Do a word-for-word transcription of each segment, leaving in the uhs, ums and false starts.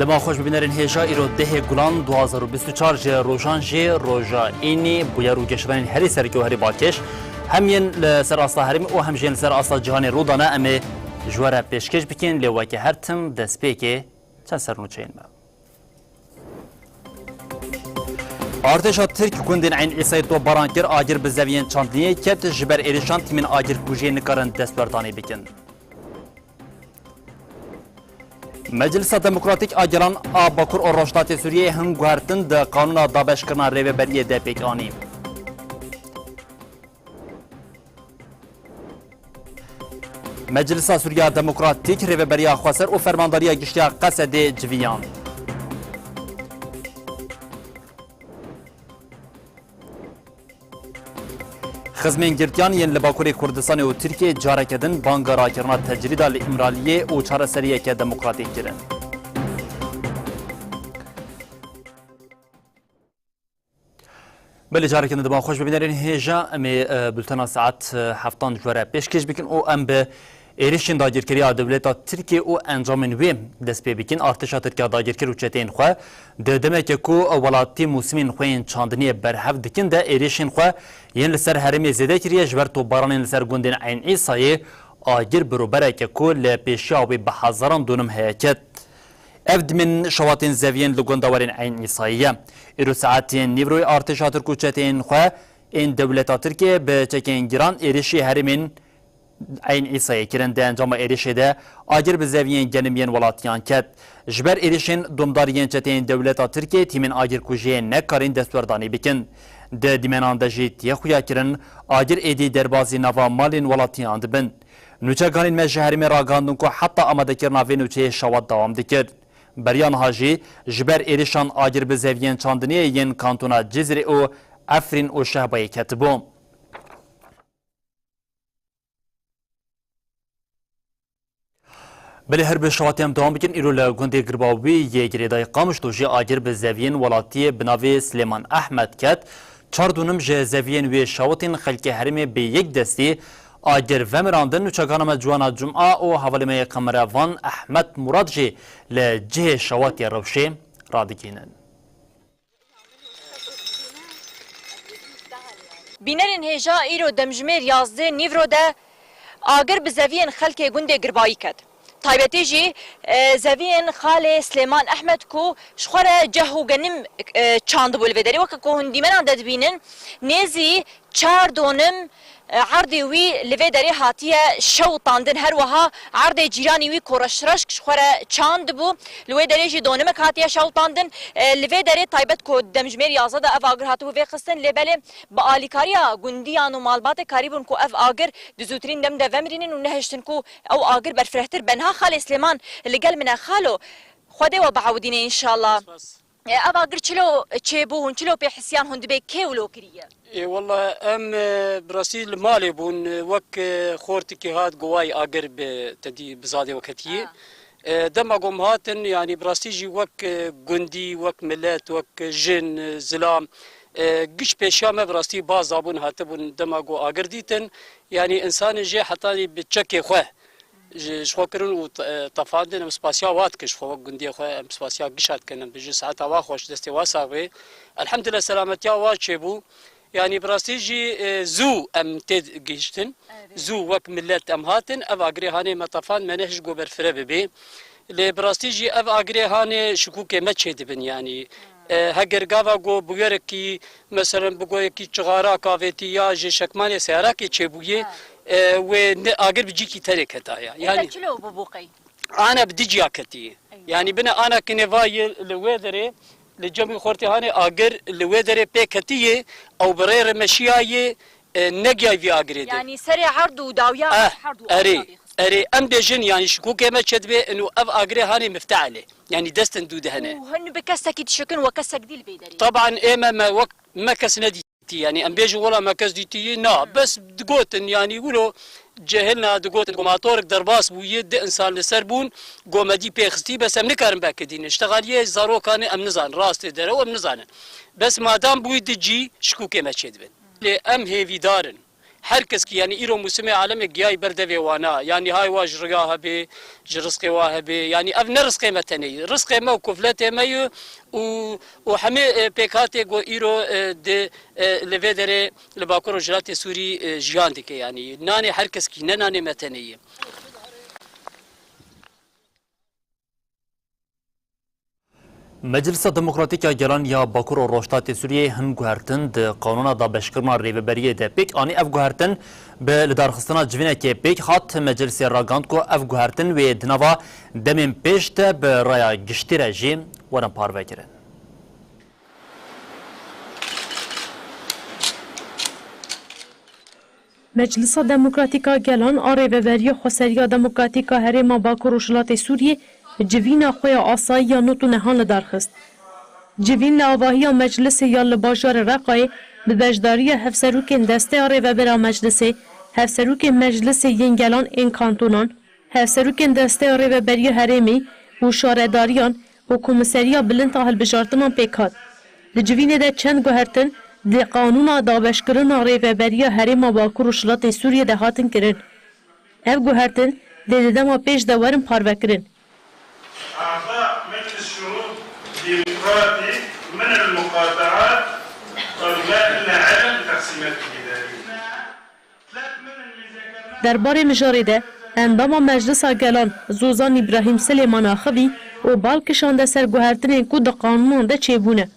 Dema xweş bibînerin hêja îro dehê Gulan du hazar û bîst û çar ji rojan jê roja înî bûyer û geşedanên herî sereke û herî balkêş hem yên li ser asta herêmê û hem jî yên li ser asta cîhanê rû dane em ê ji we re pêşkêş bikin lê weke her tim destpêkê çend sernûçeyên me. Artêşa Tirk gundên Eyn Îsayê topbaran kir, agir bi zeviyên çandiniyê ket, ji ber êrişan tîmên agirkujiyê nikarin destwerdanê bikin. Meclisa Demokratîk a Gelan a Bakur û Rojhilatê Sûriyeyê hin guhertin di qanûna dabeşkirina rêveberiyê de pêk anî. Meclisa Sûriya Demokratîk Rêveberiya Xweser û Fermandariya Giştî ya Qesedê civiyan. Xizmên girtiyan yên li Bakurê Kurdistanê û Tirkiyê careke din banga rakirina tecrîda li Îmraliyê û çareseriyeke demokratîk kirin. Belê, careke din dema xweş bibînerin hêja. Em ê, e, bultena saet, e, heftan ji we re pêşkêş bikin û em bi êrişên dagirkeriya dewleta Tirkiyê û encamên wê dest pê bikin. Artêşa Tirk ya dagirker û çeteyên xwe di demeke ku welatî mûsimên xwe yên çandiniyê berhev dikin de êrişên xwe yên li ser herêmê zêde kiriye, ji ber topbaranên li ser gundên Eyn Îsayê agir bi rûbereke ku li pêşiya wê bi hezaran donim heye ket. Ev dimên şewatên zeviyên li gunda werên Eyn Îsayê ye. Îro saetên nîvroyê artêşa Tirk û çeteyên xwe ên dewleta Tirkiyê bi çekên giran êrişî herêmên Eyn Îsayê kirin. Di encama êrişê de agir bi zeviyên genim yên welatiyan ket. Ji ber êrişên domdar yên çeteyên dewleta Tirkiyê tîmên agirkujiyê nekarîn destwerdanê bikin. Di dîmenan de jî tiye xuya kirin, agir êdî derbazî nava malên welatiyan dibin. Nûçeganên me ji herêmê ragihandin ku heta amadekirina vê nûçeyê şewat dewam dikir. Beriya niha jî ji ber êrişan agir bi zeviyên çandiniyê yên kantona Cizrê û Efrîn û Şehbayê ketibû. Belê, her bi şewatê em dewam bikin. Îro li gundê Girbawî yê girêdayî Qamişlo jî agir bi zeviyên welatiyê bi navê Silêman Ehmed ket. Çar dûnim ji zeviyên wê şewatên xelkê herêmê bi yek destî agir vemirandin. Nûçegana me Ciwana Cuma û hevalê me yê Qemerevan Ehmed Murad jî li cihê şewatê rewşê radigihînin. Bînerên hêja, îro demjimêr yazdeh nîvro de agir bi zeviyên xelkê gundê Girbayî ket. Taybetî jî, e, zeviyên xalê Silêman Ehmed ku ji xwe re ceh û genim, e, çandibû li vê derê. Weke ku hûn dîmenan de dibînin, nêzî çar donim, e, erdê wî li vê derê hatiye şewitandin. Her wiha erdê cîranî wî ku reşreşk ji xwe re çandibû, li wê derê jî donimek hatiye şewitandin. E, li vê derê taybet ku demjimêr yazdeh de ev agir hatibû vêxistin, lê belê bi alîkariya gundiyan û malbatê karîbûn ku ev agir di zûtirîn dem de vemirînin û nehiştin ku ew agir berfirehtir be. Niha xalê Silêman li gel min e. Xalo, Xwedê we biewidîne înşallah. Spas. E, ev agir çilo çêbû, hûn çilo pê hisiyan, hûn dibê kê wilo kiriye? Ê, wela em, e, bi rastî li malê bûn, e, wek, e, xortikî hat, go way agir bi tedî bi zadê we ketiye. Ha. E, dema go em hatin, yanî bi rastî jî wek, e, gundî, wek milet, wek jin, e, zilam, e, giş pêşiya me bi rastî baz dabûn, hatibûn dema go agir dîtin. Yanî însanê jê hetanî bi çekê xwe ji, ji xwe kirin û te-, e, tefandin. Em spasiya wa dikin ji xwe wek gundiyê xwe, em spasiya gişa dikin, em bijin saeta wa xweş, destê wa sax bê. Elhamdulillah, selametiya wa çêbû. Yanî bi rastî jî, e, zû em tê gihiştin. Evet. Zû wek milet em hatin, ev agirê hanê me tefand, me nehişt go berfire bibê. Lê bi rastî jî ev agirê hanê şikûkê me çêdibin, yanî. E, heger gava go bûyerekî, meselen, bi goyekî çixarak avêtî ya ji şekmanê seyarakê çêbûyê, ha, e, wê ne agir bi cîkî tenê ketaya. Ê, yanî te çilo bûbû qey? Ana bi diciya ketiyê. Eyvah. Yanî bine ana kinê va yê li wê derê, li cemî xortê hanê agir li wê derê pê ketiyê, ew bi rê re meşiyayê, e, negiyay vî agirê de. Yanî serê erd û dawiya, eh, erd û erê, axa bêxistin. Erê, em bêjin, yanî şikûkê me çêdibê, ino ev agirê hanê mifteelê. Yanî destin dû de hene. Û hin bi kesekî dişikin we kesek dî li vê derê? Taban ê me, me wek me kes nedîtî. Yanî em bêjin wela me kes dîtî, na, hmm, bes digotin, yanî wilo cehilna digotin, go matorik derbas bûyî, di insan li ser bûn, go me dî pê xistî, bes em nikarin vekidînin. Îşte xaliyê zarokanê em nizanin, rastê derew em nizanin. Bes madam bûyî di cî, şikûkê me çêdibin. Lê em hêvîdar in. Her keskî, yanî îro mûsimê alemê giyayî ber devê wana. Yanî hay wa ji riya hebê, ji rizqê wa hebê. Yanî ev ne rizqê me tenê ye. Rizqê me û kufletê me ye û, û hemê, e, pêkhatê ku îro, e, di, e, li vê derê li Bakur Rojhilatê Sûrî, e, jiyan dike. Yanî nanê her keskî, ne nanê me tenê ye. Meclisa Demokratîk ya Gelan ya Bakur û Rojhilatê Sûriyeyê hin guhertin di qanûna dabeşkirina rêveberiyê de pêk anî. Ev guhertin bi lidarxistina civînekê pêk hat. Meclisê ragihand ku ev guhertin wê di nava demên pêş de bi raya giştî re jî werin parvekirin. Meclisa Demokratîk a Gelan a Rêveberiya Xweseriya Demokratîk a Herêma Bakur Rojhilatê Sûriyê civîna xwe ya asayî ya nod û nehan li dar xist. Civîn li avahiya meclisê ya li bajarê Reqayê bi beşdariya hevserokên Desteya Rêvebera Meclisê, hevserokên meclisê yên gelan ên kantonan, hevserokên Desteya Rêveberiya Herêmê û şaredariyan û Komîseriya Bilind a Hilbijartinan pêk hat. Di civînê de çend guhertin di qanûna dabeşkirina rêveberiya Herêma Bakur Rojhilatê Sûriyê de hatin kirin. Ev guhertin dê di dema pêş de werin parvekirin. أعضاء مجلس شروط ديمقراطي من المقاطعات، طلبات لنا عدم تقسيمات الإدارية. Derbarê mijarê de endama Meclisa Gelan Zozan Îbrahîm Silêman axivî û bal kişande ser guhertinên ku di qanûnan de çêbûne.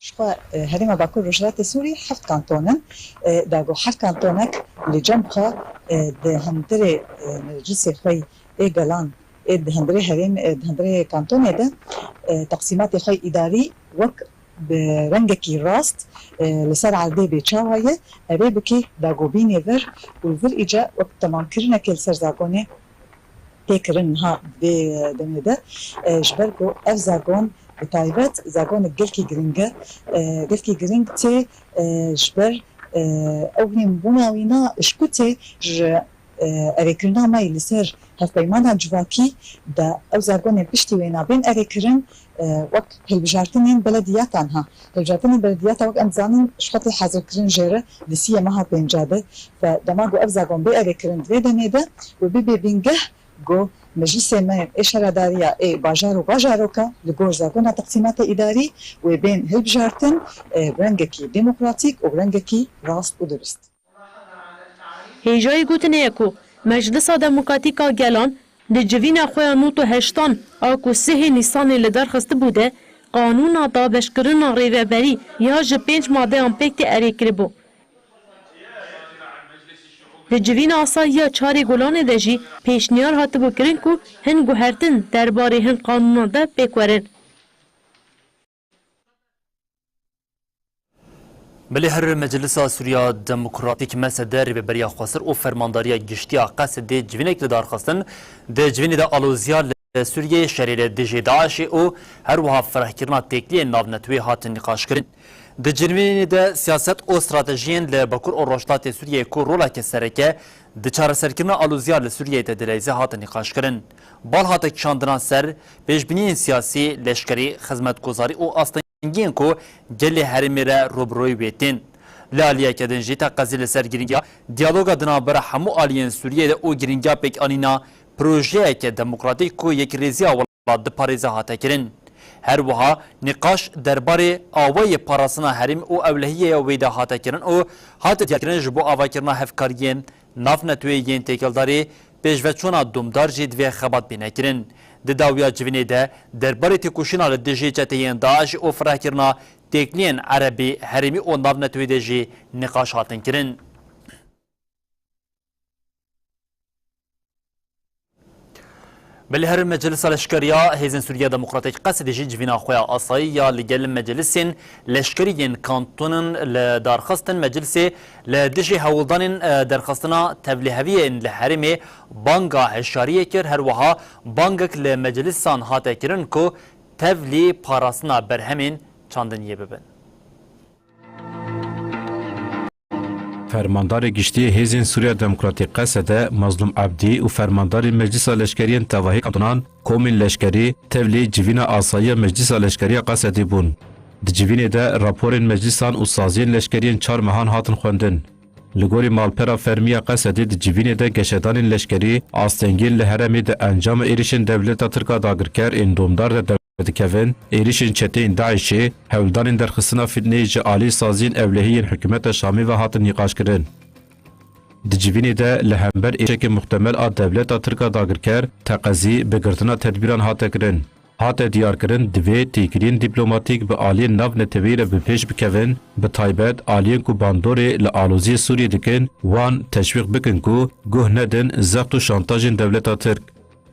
Ji xwe, e, Herêma Bakur Rojhilatê Sûrî heft kanton in. E, da ku her kantonek li cem xwe, e, di hundirê, e, meclisê xwe yê gelan, ê di hundirê herêm, e, di hundirê kantonê de, e, teqsîmatê xwe îdarî wek bi rengekî rast, e, li ser erdê bê çawa ye, erê bike, da ku bînê vir û vir îca wek temamkirinekê li ser zagonê tê kirin niha vê demê de. E, ji ber ku ev zagon bi taybet zagonek gelkî giring e, e, gelkî giring tê, e, ji ber, e, ew hîn bûna wîna ji ku tê ji, e, erêkirina me yî li ser hevpeymana civakî de ew zagonên piştî wê nabên erêkirin, e, wek hilbijartinên belediyatan ha. Hilbijartinên belediyata wek em dizanin ji xwe tê hezirkirin jê re di siyê meha pênca de. Fe dema ku ev zagon bê erêkirin di vê demê de û bibê bingeh ku meclisê me ê şaredariya ê bajar û bajaroka li gor zagona teqsîmata îdarî wê bên hilbijartin, e, bi rengekî demokratîk û bi rengekî rast û durist. Hêjayî gotinê ye ku Meclisa Demokratîk a Gelan di civîna xwe ya nod û heştan a ku sihê Nîsanê li dar xistibû de qanûna dabeşkirina rêveberî ya ji pênc madeyan pêk tê erê kiribû. Di civîna asayiya çarê Gulanê de jî pêşniyar hatibû kirin ku hin guhertin derbarê hin qanûnan de pêk werin. Belê her Meclisa Sûriya Demokratîk, mesede, Rêveberiya Xwesir û Fermandariya Giştî ya Qesedê civînek li dar xistin. Di civînê de aloziya li Sûriyeyê, şerê li dijî DAIŞê û her wiha firehkirina têkliyên navneteweyî hatin nîqaşkirin. Di civînê de siyaset û stratejiyên li Bakur û Rojhilatê Sûriyeyê ku roleke sereke di çareserkirina aloziya li Sûriyeyê de dileyze hatin nîqaşkirin. Bal hate kişandina ser pêşbîniyên siyasî, leşkerî, xizmetguzarî û astengiyên ku gelê herêmê re rûbirûyî wê tên. Li aliyeke din jî teqezî li ser girîngiya diyaloga di navbera hemû aliyên Sûriyeyê de û girîngiya pêkanîna projeyeke demokratîk ku yekrêziya welat diparêze hate kirin. Her wiha nîqaş derbarê awayê parastina herêmê û ewlehiyê ya wê de hate kirin û hate diyarkirin ji bo avakirina hevkariyên navneteweyê yên têkildarî pêşveçûna domdar jî divê xebat bîne kirin. Di dawiya civînê de derbarê têkoşîna li dijî çeteyên DAIŞ û firehkirina têkliyên erebî, herêmî û navneteweyî de jî nîqaş hatin kirin. Belê her Meclisa Leşkeriya Hêzên Sûriya Demokratîk Qesedê jî civîna xwe ya asayî ya li gel meclisên leşkerî yên kantonan li dar xistin. Meclisê li dijî hewldanên, e, derxistina tevlîheviyên li herêmê banga hişyariyê kir. Her wiha bangek li meclisan hate kirin ku tevlî parastina berhemên çandiniyê bibin. Fermandarê Giştî yê Hêzên Sûriya Demokratîk Qesede, Mazlûm Ebdî û fermandarên Meclisa Leşkeriyên Tevahî Kantonan, komên leşkerî, tevlî civîna asayiya Meclisa Leşkeriya Qesedê bûn. Di civînê de raporên meclisan û saziyên leşkeriyên çar mehan hatin xwendin. Li gorî malpera fermî ya Qesedê di civînê de geşedanên leşkerî astengiyên li herêmê di encama êrişên dewleta Tirk a dagirker ên domdar de derdikevin, êrişên çeteyên DAIŞê, hewldanên derxistina fitneyê ji alî saziyên ewlehî yên hikûmeta Şamê ve hatin nîqaşkirin. Di civînê de li hember êrişeke muhtemel a dewleta Tirk a dagirker, teqezî bi girtina tedbîran hate kirin. Hate diyarkirin, divê têkiliyên dîplomatîk bi aliyên navneteweyî re bi pêş bikevin, bi taybet aliyên ku bandorê li aloziyê Sûriyê dikin, wan teşwîq bikin ku guh nedin zext û şantajên dewleta Tirk.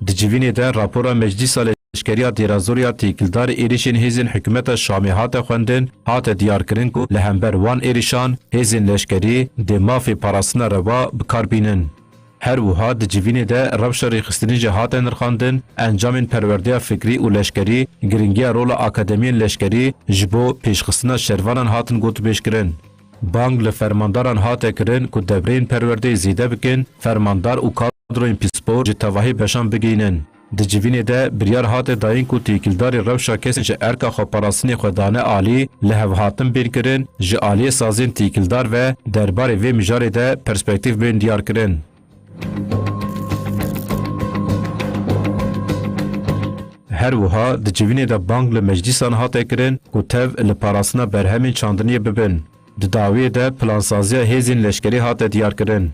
Di civînê de rapora Meclîsa Leşkerî ya Dêrazorê ya têkildarî êrişên hêzên hikûmeta Şamê hate xwendin, hate diyarkirin ku li hember wan êrişan hêzên leşkerî dê mafê parastina rewa bi kar bînin. Her wiha di civînê de rewşa rêxistinê jî hate nirxandin, encamên perwerdeya fikrî û leşkerî, giringiya rola akademiyên leşkerî ji bo pêşxistina şervanan hatin gotûbêjkirin. Bang li fermandaran hate kirin ku devreyên perwerdeyê zêde bikin, fermandar û kadroyên pîspor ji tevahî beşan bigihînin. Di civînê de biryar hate dayîn ku têkildarî rewşa kesên ji erka xweparastinê xwe dane alî, lihevhatin bên kirin, ji aliyê sazên têkildar ve derbarê vê mijarê de perspektîf bên diyarkirin. Her wiha di civînê de bang li meclîsan hate kirin ku tev li parastina berhemên çandiniyê bibin. Di dawiyê de plansaziya hêzên leşkerî hate diyarkirin.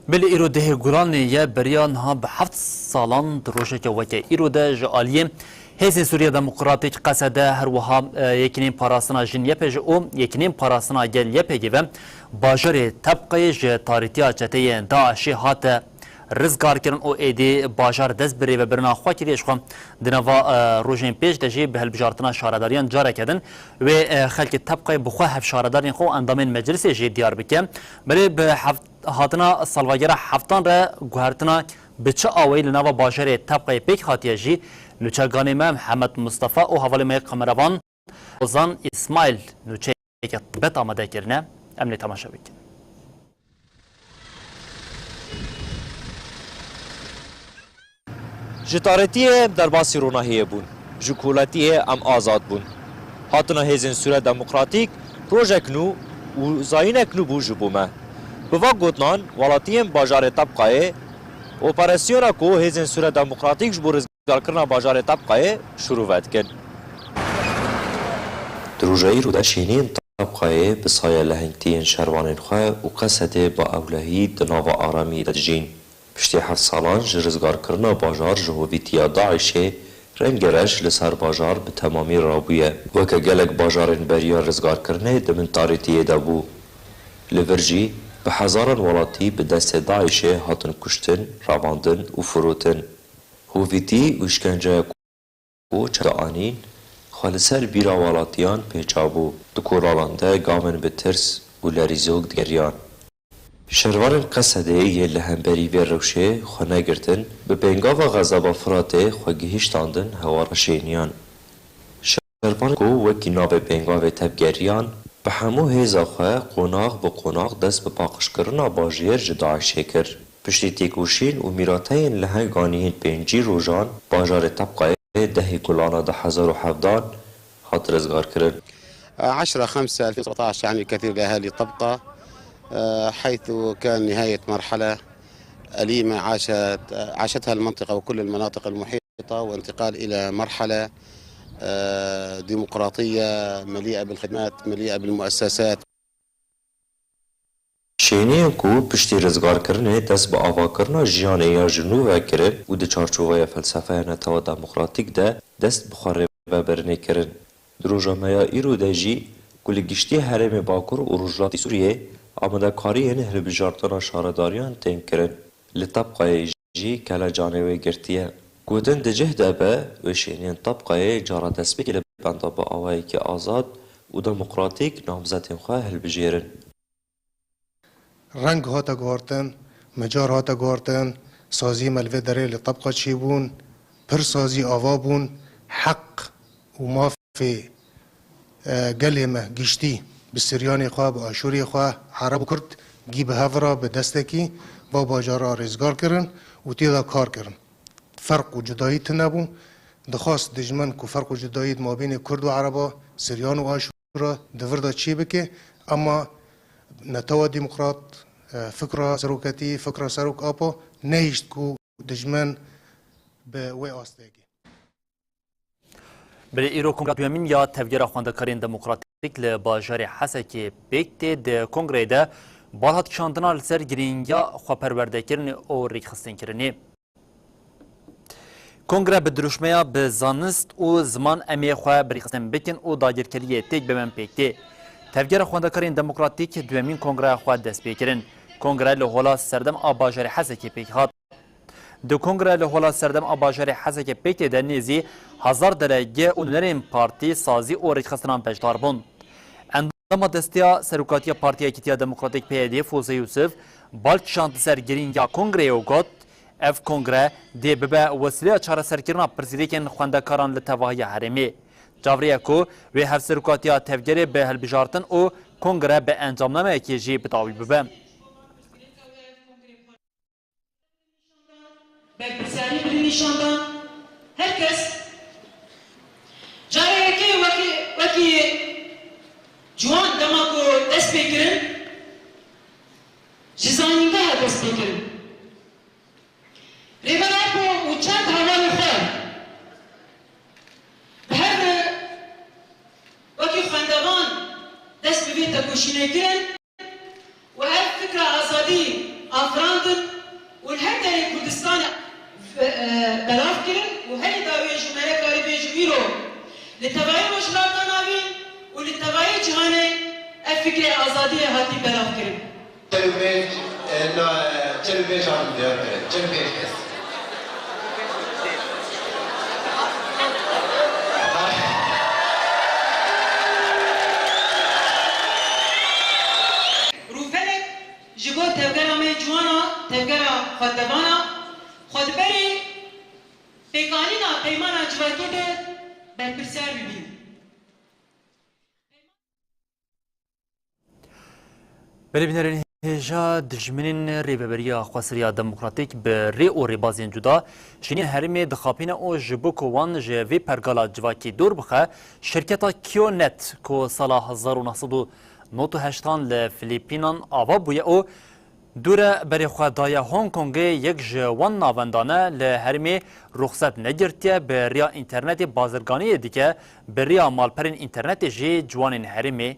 Belê îro dehê Gulanê ye, beriya niha bi heft salan di rojeke weke îro de ji aliyê Hêzên Sûriya Demokratîk, Qesede, her wiha, e, Yekîneyên Parastina Jin, Y P J, û Yekîneyên Parastina Gel, Y P G, ve bajarê Tebqayê ji tarîtiya çeteyên DAIŞê hate rizgarkirin û êdî bajar dest bi rêvebirina xwe kiriye. Ji xwe di nava, e, rojên pêş de jî bi hilbijartina şaredariyan careke din wê, e, xelkê Tebqayê bi xwe hevşaredarên xwe û endamên meclisê jî diyar bike. Belê bi heft-, hatina salvegera heftan re guhertina bi çi awayî li nava bajarê Tebqayê pêk hatiye jî nûçeganê me Mihemed Mistefa û hevalê me yê kameravan Ozan Îsmaîl nûçeyeke taybet amade kirine. Em lê temaşe bikin. Ji tarîtiyê em derbasî ronahiyê bûn. Ji koletiyê em azad bûn. Hatina Hêzên Sûre Demokratîk rojek nû û zayînek nû bû ji bo me. Bi van gotinan, welatiyên bajarê Tebqayê operasyona ku Hêzên Sûre Demokratîk ji bo rizgarkirina bajarê Tebqayê şirove dikin. Di roja îro de şêniyên Tebqayê bi saya lehengtiyên şervanên xwe û Qesedê bi ewlehî di nava aramî de dijîn. Piştî heft salan ji rizgarkirina bajar ji hovîtiya DAIŞê, rengê reş li ser bajar bi temamî rabûye. Weke gelek bajarên beriya rizgarkirinê di bin tarîtiyê de bû. Li vir jî bi hezaran welatî bi destê DAIŞê hatin kuştin, revandin û firotin. Hovîtî û îşkenceya ku çav dianîn, xwe li ser bîra welatiyan pêça bû. Di koralan de gavên bi tirs û lerîzok digeriyan. Şervanên Qesedê yê li hemberî vê rewşê xwe negirtin, bi pêngava Xezeba Firatê xwe gihîştandin hewara şêniyan. Şervanên ku wekî navê pêngavê tevgeriyan, bi hemû hêza xwe qonax bi qonax dest bi paqijkirina bajêr ji DAIŞê kir. Piştî têkoşîn û mîrateyên leheng aniyên pêncî rojan, bajarê Tebqayê dehê Gulana du hezar û hevdan hat rizgarkirin. عشرة خمسة ألفين وسبعتاش، يعني الكثير لأهالي طبقة، آه، حيث كان نهاية مرحلة أليمة عاشت، عاشتها المنطقة وكل المناطق المحيطة، وانتقال إلى مرحلة، آه، ديمقراطية مليئة بالخدمات، مليئة بالمؤسسات. Şêniyên ku piştî rizgarkirinê dest bi avakirina jiyanê ya ji nû ve kirin û di çarçoveya felsefeya netewa demokratîk de dest bi xwe rêvebirinê kirin. Di roja me ya îro de jî ku li giştî herêmê Bakur û Rojhilatî Sûriyê amadekariyên hilbijartina şaredariyan tên kirin, li Tebqayê jî kele canê wê girtiye. Gotin di cih de be, wê şêniyên Tebqayê cara destpêkê li benda bi awayekî azad û demokratîk namzetên xwe hilbijêrin. Reng hate guhartin, mijar hate guhartin, saziyê me li vê derê li Tebqa çêbûn, pir sazî ava bûn, heq û mafê, e, gelê me giştî bi Siryanê xwe, bi Aşûrê xwe, Ereb û Kurd gî bi hev re bi destekî va bajara rêzgar kirin û tê de kar kirin. Ferq û cudayî tune bû. Dixwast dijmin ku ferq û cudayî di mabênê Kurd û Ereba, Siryan û Aşûr re di vir de çêbike, ama Netewa Demokrat, e, fikra seroketî, fikra Serok Apo nehişt ku dijmin bi wê astê gê. Belê îro kongra duyemîn ya Tevgera Xwendekarên Demokratîk li bajarê Hesekê pêk tê. Di kongreyê de bal hat kişandina li ser girîngiya xweperwerdekirinê û rêkxistinkirinê. Kongre bi dirûşmeya "Bi zanist û ziman em ê xwe bi rêxistin bikin û dagirkeriyê têk bibin" pêk tê. Tevgera Xwendekarên Demokratîk duyemîn kongreya xwe dest pê kirin. Kongre li Hola Serdem a bajarê Hesekê pêk hat. Di kongre li Hola Serdem a bajarê Hesekê pêk tê de nêzî hezar delege û nûnerên partî, sazî û rêkxistinan beşdar bûn. Endama desteya serokatiya Partiya Yekîtiya Demokratîk P Y D Foze Yûsif bal kişand li ser girîngiya kongreyê û got, ev kongre dê bibe wesîleya çareserkirina pirsgirêkên xwendekaran li tevahiya herêmê. Çavrê ye ku wê hevserokatiya tevgerê bi hilbijartin û kongre bi encamnameyekê jî bi dawî bibe. Berpirsiyarî bi nîşan dan. Her kes carê yekê wekî, wekî ciwan dema ku dest pê kirin, ji zanîngeha dest pê kirin. Rêber Apo û çend hevalên xwe bi her wekî xwendevan dest bi vê tekoşînê kirin. Û ev fikra azadî afirandin û li her derê Kurdistanê, e, belav kirin û herî dawiyê jî me re karî bêjin îro li tevayê Rojhilata Navîn û li tevayê cîhanê ev fikrê azadiyê hatî belav kirin. Çerûbêj, e, na, e, çerûbêj hatin diyar kirin. Çerûbêj kes. Rûfelek ji bo tevgera me ciwan a, tevgera xwendevana, xwe di berî pêkanîna peymana civakî de berpirsiyar bibîn. Belê bînerên hêja, dijminên Rêveberiya Xweseriya Demokratîk bi rê û rêbazên cuda şêniyên herêmê dixapîne û ji bo ku wan ji vê pergala civakî dûr bixe, şirketa Kionet ku sala hezar û neh sed û nod û heştan li Filîpînan ava bûye û dûre berê xwe daye Hong Kongê, yek ji wan navendan e, li herêmê ruxset negirtiye, bi riya înternetê bazirganiyê dike, bi riya malperên înternetê jî ciwanên herêmê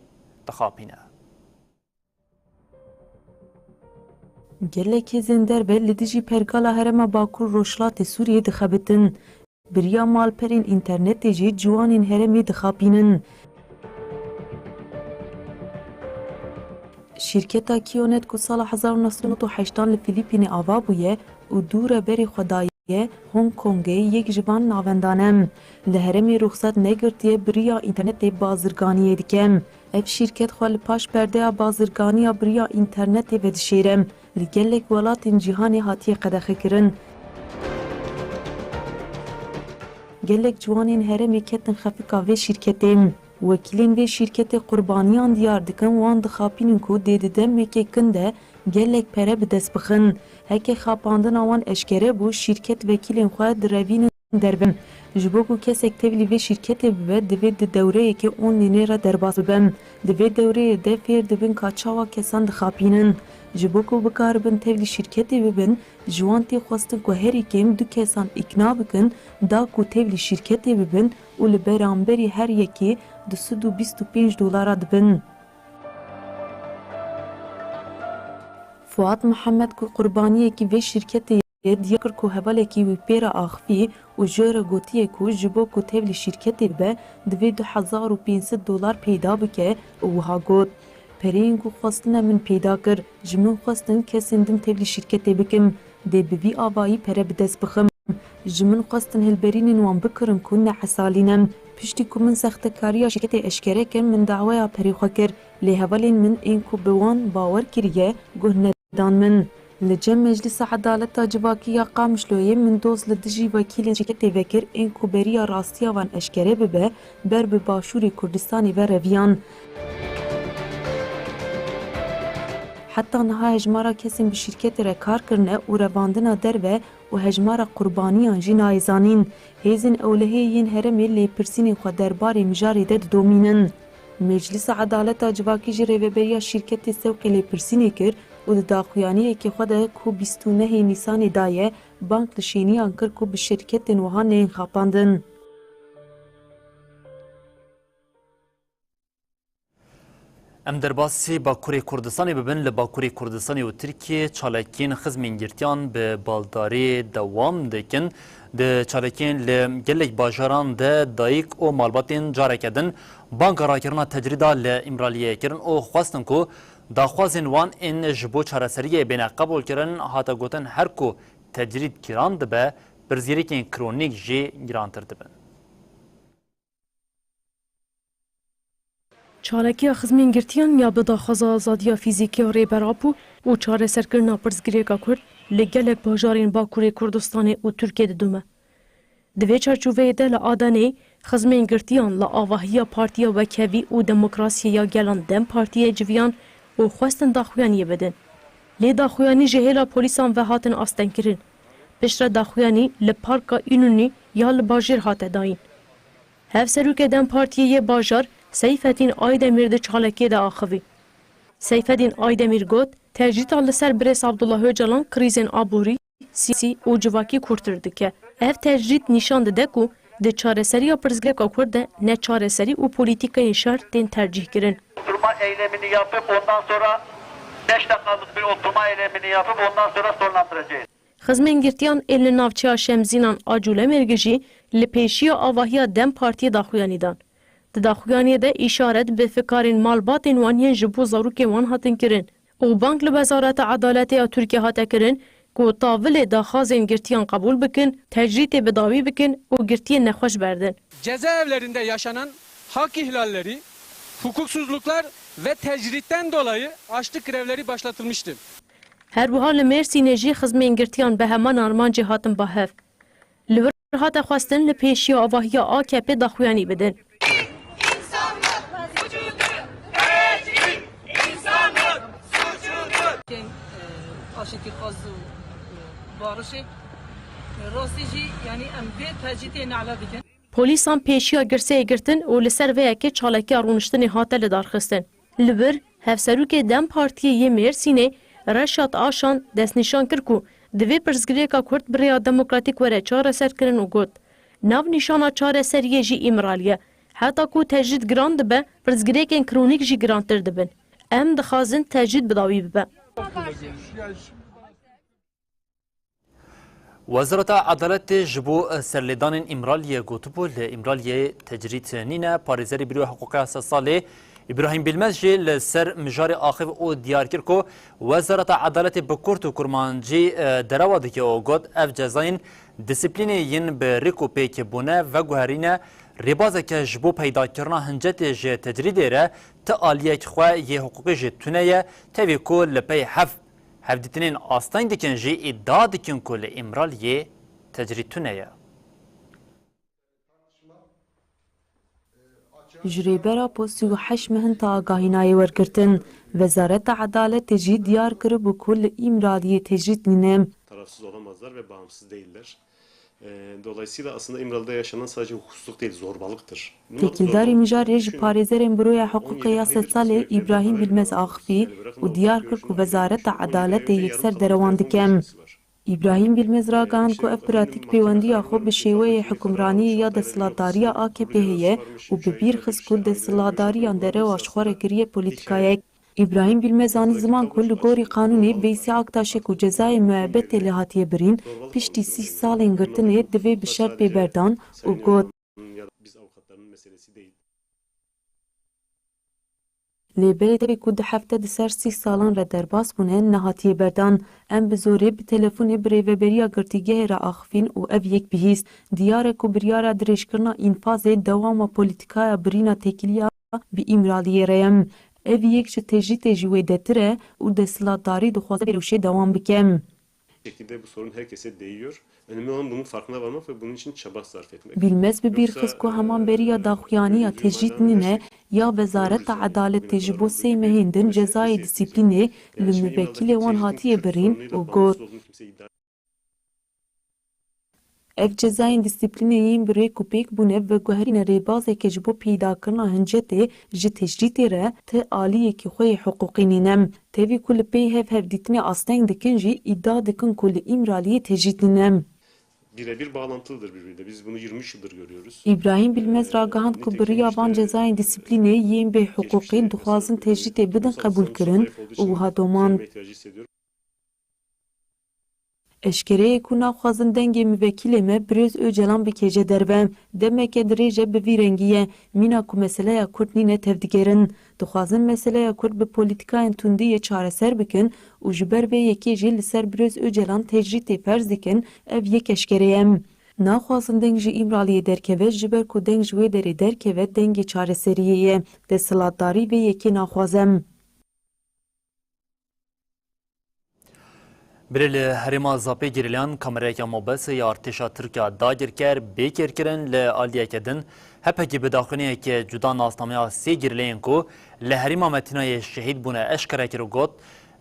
dixapîne. Gelek hêzên derve li dijî pergala herêma Bakur Rojhilatê Sûriyê dixebitin. Bi riya malperên înternetê jî ciwanên herêmê dixapînin. Şîrketa Kionet ku sala hezar û neh sed û nod û heştan li Filîpînê ava bûye û dûre berê xwe daye Hong Kongê, yek ji van navendan e. Li herêmê ruxsat negirtiye bi riya înternetê bazirganiyê dike. Ev şîrket xwe li paş perdeya bazirganiya bi riya înternetê vedişêre. Li gelek welatên cîhanê hatiye qedexekirin. Gelek ciwanên herêmê ketin xefika vê şîrketê. Wekîlên vê şîrketê qurbaniyan diyar dikin, wan dixapînin ku dê di demekê kin de gelek pere bi dest bixin. Heke xapandina wan eşkere bû, şîrket wekîlên xwe direvînin derve. Ji bo ku kesek tevlî vê şîrketê bibe, divê di dewreyekê onlînê re derbas bibe. Di vê dewreyê de fêr dibin ka çawa kesan dixapînin. Ji bo ku bikaribin tevlî şîrketê bibin, ji wan tê xwestin ku herî kêm du kesan îkna bikin, da ku tevlî şîrketê bibin û li beramberî her yekê du sed û bîst û pênc dolara dibin. Fuat Mihemed ku qurbaniyekî vê şîrketê ye, diyar kir ku hevalekî wî pê re axivî û ji wê re gotiye ku ji bo ku tevlî şîrketê bibe, divê du hezar û pênc sed dolar peyda bike û wiha got, pereyên ku xwestine min peyda kir, ji min xwestin kesên din tevlî şîrketê bikim, dê bi vî avayî pere bi dest bixim. Ji min xwestin hilberînên wan bikirin ku ne esalî ne. Piştî ku min sextekariya şîrketê eşkere kir, min daweya perê xwe kir, lê hevalên min ên ku bi wan bawer kiriye, guh nedan min. Li cem Meclisa Edaleta Civakî ya Qamişloyê min doz li dijî wekîlên şîrketê vekir, ên ku beriya rastiya wan eşkere bibe, ber bi Başûrê Kurdistanê ve reviyan. Heta niha hejmara kesên bi şîrketê re kar kirine û revandina derve û hejmara qurbaniyan jî nayê zanîn. Hêzên ewlehiyê yên herêmê lêpirsînên xwe derbarê mijarê de didomînin. Meclisa Edaleta Civakî ji rêveberiya şîrketê Sewqê lêpirsînê kir û di daxuyaniyekê xwe de ku bîst û nehê Nîsanê daye, bang li şêniyan kir ku bi şirketên wiha neyên xapandin. Em derbasî Bakurê Kurdistanê bibin. Li Bakurê Kurdistanê û Tirkiyê çalakiyên xizmên girtiyan bi baldarî dewam dikin. Di çalakiyên li gelek bajaran de dayik û malbatên careke din banga rakirina tecrîda li Îmraliyê kirin û xwestin ku daxwazên wan ên ji bo çareseriyê bêne qebûlkirin. Hate gotin, her ku tecrîd giran dibe, pirsgirêkên kronîk jî girantir dibin. Çalakiya xizmên girtiyan ya bi daxwaza azadiya fîzîkî ya Rêber Apo û çareserkirina pirsgirêka Kurd li gelek bajarên Bakurê Kurdistanê û Tirkiyê didome. Di vê çarçoveyê de li Adaneyê xizmên girtiyan li avahiya Partiya Wekhevî û Demokrasiyê ya Gelan, DEM Partiyê civiyan û xwestin daxuyaniyê bidin. Lê daxuyanî ji hêla polîsan ve hatin astengkirin. Piştre daxuyanî li Parka Înûnî ya li bajêr hate dayîn. Hevserokê DEM Partiyê yê bajar Seyfedîn Aydemîr di çalakiyê de axivî. Seyfedîn Aydemîr got, tecrîta li ser Birêz Abdullah Ocalan krîzên aborî, siyasî û civakî kûrtir dike. Ev tecrîd nîşan dide ku di çareseriya pirsgirêka Kurd de neçareserî û polîtîkayên şer tên tercîhkirin. Oturma eylemini yapıp ondan sonra beş dakikalık bir oturma eylemini yapıp ondan sonra sonlandıracağız. Xizmên girtiyan ên li navçeya Şemzînan a Colemêrgê jî li pêşiya avahiya DEM Partiyê daxuyanî dan. Di daxuyaniyê de îşaret bi fikarên malbatên wan yên ji bo zarokên wan hatin kirin û bang li Wezareta Edaletê ya Tirkiye hate kirin ku tavilê daxwazên girtiyan qebûl bikin, tecrîtê bi dawî bikin û girtiyên nexweş berdin. Cezaevlerinde yaşanan hak ihlalleri, hukuksuzluklar ve tecritten dolayı açlık grevleri başlatılmıştı. Her wiha li Mêrsînê jî xizmên girtiyan bi heman armancê hatin ba hev. Li wir hate xwestin li pêşiya avahiya A K P daxuyanî bidin. Ên, e, aşitî xwaz û, e, barişê. Rastî jî, yanî em vê tecrîtê nehla dikin. Polîsan pêşiya girseyê girtin û li ser vê yekê çalakiya rûniştinê hate lidarxistin. Li vir, hevserokê DEM Partiyê yê Mêrsînê Reşat Aşan destnîşan kir ku divê pirsgirêka Kurd bi rêya demokratîk were çareserkirin û got, navnîşana çareseriyê jî Îmralî ye. Heta ku tecrîd giran dibe, pirsgirêkên kronîk jî girantir dibin. Em dixwazin tecrîd bi dawî bibe. Wezareta Edaletê ji bo serlêdanên Îmraliyê gotibû, li Îmraliyê tecrîd nîne. Parêzerê Bîroya Hiqûqa Yasasalê Îbrahîm Bilmez jî li ser mijarê axivî û diyar kir ku Wezareta Edaletê bi kurt û kurmancî, e, derewa dike û got, ev cezayên disiplînê yên bi rêk û pêk bûne veguherîne, rêbazeke ji bo peydakirina hincetê ji tecrîdê re ti aliyek xwe yê hiqûqî jî tune ye, tevî ku li pey hev Hevdîtinên asteng dikin jî îdia dikin ku li Îmraliyê tecrîd tune ye. Ji Rêber Apo sî û heşt meh in ta agahî nayê wergirtin. Wezareta Edaletê jî diyar kiribû ku li Îmraliyê tecrîd nîne. Tarafsız olamazlar ve bağımsız değiller. E, dolayısıyla aslında İmralı'da yaşanan sadece hukuksuzluk değil, zorbalıktır. Têkildarî mijarê ji parêzerên Buroya Hiqûqê ya Sedsalê Îbrahîm Bilmez axivî û diyar kir ku Wezareta Edaletê yekser derewan dike. Îbrahîm Bilmez ragihand ku ev pratîk pêwendiya xwe bi şêweyê hukimraniyê ya desthilatdariya A K P heye û bi bîr xist ku desthilatdariyan derewa ji xwe re kiriye polîtîkayek. Îbrahîm Bilmez anî ziman ku li gorî qanûnê Veysî Aktaşê ku cezayê muebetê lê hatiye birîn, piştî sî salên girtinê divê bi şert bê berdan û got, Lê berê tevî ku du hefte di ser sî salan re derbas bûne, nehatiye berdan. Em bi zorê bi telefonê bi rêveberiya girtîgehê re axifîn û ev yek bihîst. Diyar e ku biryara dirêjkirina înfazê dewama polîtîkaya birîna têkiliya bi Îmraliyê re ye. Ev yek ji tecrîtê jî wêdetir e û desthilatdarî dixwaze vê rewşê dewam bike. Şekilde bu sorun herkese değiyor. Önemli olan bunun farkına varmak ve bunun için çaba sarf etmek. Bilmez bi bîr xist ku heman beriya daxuyaniya tecrîd nîne ya Wezareta Edaletê ji bo sê mehên din cezayê disiplînê li mubekîlê wan hatiye birîn û got, Ev cezayên dîsîplînê yên bi rêk û pêk bûne veguherîne rêbazeke ji bo peydakirina hincetê ji tecrîtê re ti aliyekî xwe yê hiqûqî nîne. Tevî ku li pey hev hevdîtinê asteng dikin jî îdia dikin ku li Îmraliyê tecrît nîne. Birebir bağlantılıdır birbiriyle. Biz bunu yirmi üç yıldır görüyoruz. Îbrahîm Bilmez ragihand ku bi riya van cezayên dîsîplînê yên bêhiqûqî dixwazin tecrîtê bidin qebûlkirin û wiha domand. Eşkere ye ku naxwazin dengê mivekîlê me Birêz Ocalan bikêje derve. Demeke dirêj e bi vî rengî ye. Mîna ku meseleya Kurd nîne tevdigerin. Dixwazin meseleya Kurd bi polîtîkayên tundî yê çareser bikin û ji ber vê yekê jî li ser Birêz Ocalan tecrîtê ferz dikin, ev yek eşkere ye. Naxwazin deng ji Îmraliyê derkeve, ji ber ku deng ji wê derê derkeve, dengê çareseriyê ye. Desthilatdarî vê yekê naxwaze. Birê li herêma Zapê gerîlayan kamerayeke mobese ya artêşa Tirk ya dagirker bê kêrkirin. Li aliyeke din, H P G bi daxuyaniyeke cuda nasnameya sê gerîlayên ku li herêma Metînayê şehîd bûne eşkere kir û got,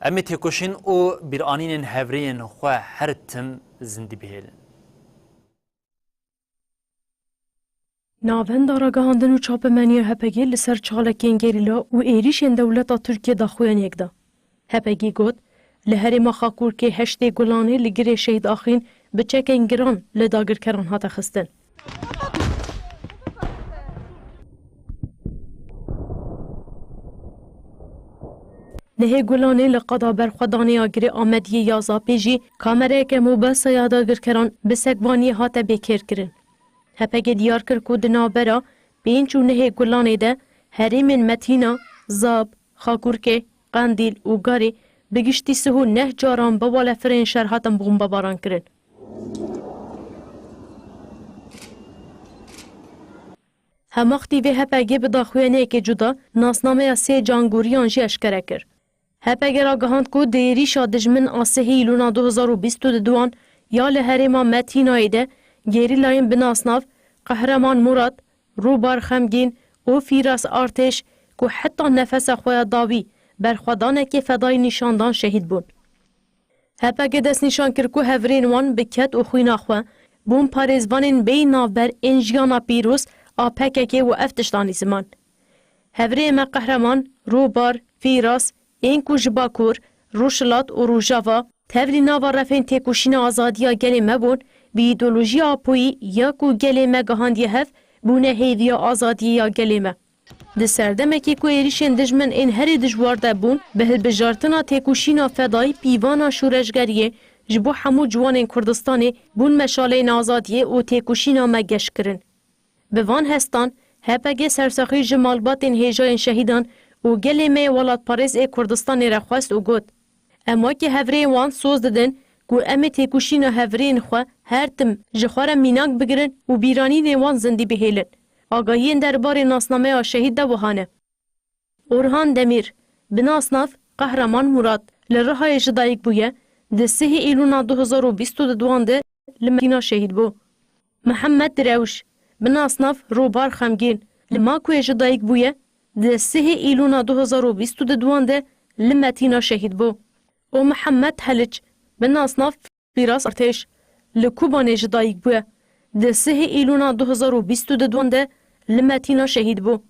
Em ê têkoşîn û bîranînên hevrêyên xwe her tim zindî bihêlin. Navenda Ragihandin û Çapemeniya H P G li ser çalakiyên gerîla û êrîşên dewleta Tirkiye daxuyaniyek da. H P G got, li herêma Xakurkê heştê Gulanê li girê Şehîd Axîn bi çekên giran li dagirkeran hate xistin. Nehê Gulanê li qada berxwedanê ya Girê Amediyê ya Zapê jî kamerayeke mobese ya dagirkeran bi sekvaniyê hate bêkêrkirin. H P G diyar kir ku di navbera pênc û nehê Gulanê de herêmên Metîna, Zap, Xakurkê, Qendîl û Garê bi giştî sih û neh caran bi walefirên şer hatin bombebaran kirin. Hemax T V H P G bi daxuyaniyekê cuda nasnameya sê cangoriyan jî eşkere kir. H P G ragihand ku di êrîşa dijmin a sihê Îlûna du hezar û bîst û duan ya li herêma Metînayê de gerîlayên bi nasnav Qehreman Murat, Rûbar Xemgîn û Fîras Artêş ku heta nefesa xwe ya dawî berxwedanekê fedayî nîşan dan şehîd bûn. H P G destnîşan kir ku hevrên wan bi ked û xwîna xwe bûn parêzvanên bêyî navber ên jiyana pîroz a P K K û ev tişt anî ziman. Hevrêyê me qehreman, Rûbar, Fîras, ên ku ji Bakur, Rojhilat û Rojava tevlî nava refên têkoşîna azadiya gelê me bûn, bi îdeolojiya Apoyî ya ku gelê me gihandiye hev, bûne hêviya azadiyê ya gelê me. Di serdemekê ku êrîşên dijmin ên herî dijwar de bûn, bi hilbijartina têkoşîna fedayî pîvana şoreşgeriyê ji bo hemû ciwanên Kurdistanê bûn meşaleyên azadiyê û têkoşîna me geş kirin. Bi van hestan, H P G sersaxî ji malbatên hêjayên şehîdan û gelê me yê welatparêz ê Kurdistanê re xwest û got, Em wekî hevrêyên wan soz didin ku em ê têkoşîna hevrêyên xwe her tim ji xwe re mînak bigirin û bîranînên wan zindî bihêlin. Agahiyên derbarê nasnameya şehîd de wiha ne. Orhan Demîr, bi nasnav Qehreman Murat, li Rihayê ji dayik bûye, di sihê Îlûna du hezar û bîst û duan de li Metîna şehîd bû. Mihemed Direwş, bi nasnav Rûbar Xemgîn, li Makuyê ji dayik bûye, di sihê Îlûna du hezar û bîst û duan de li Metîna şehîd bû. Û Mihemed Heliç, bi nasnav Fîras Artêş, li Kobanê ji dayik bûye, di sihê Îlûna du hezar û bîst û duan de li Metîna şehîd bû.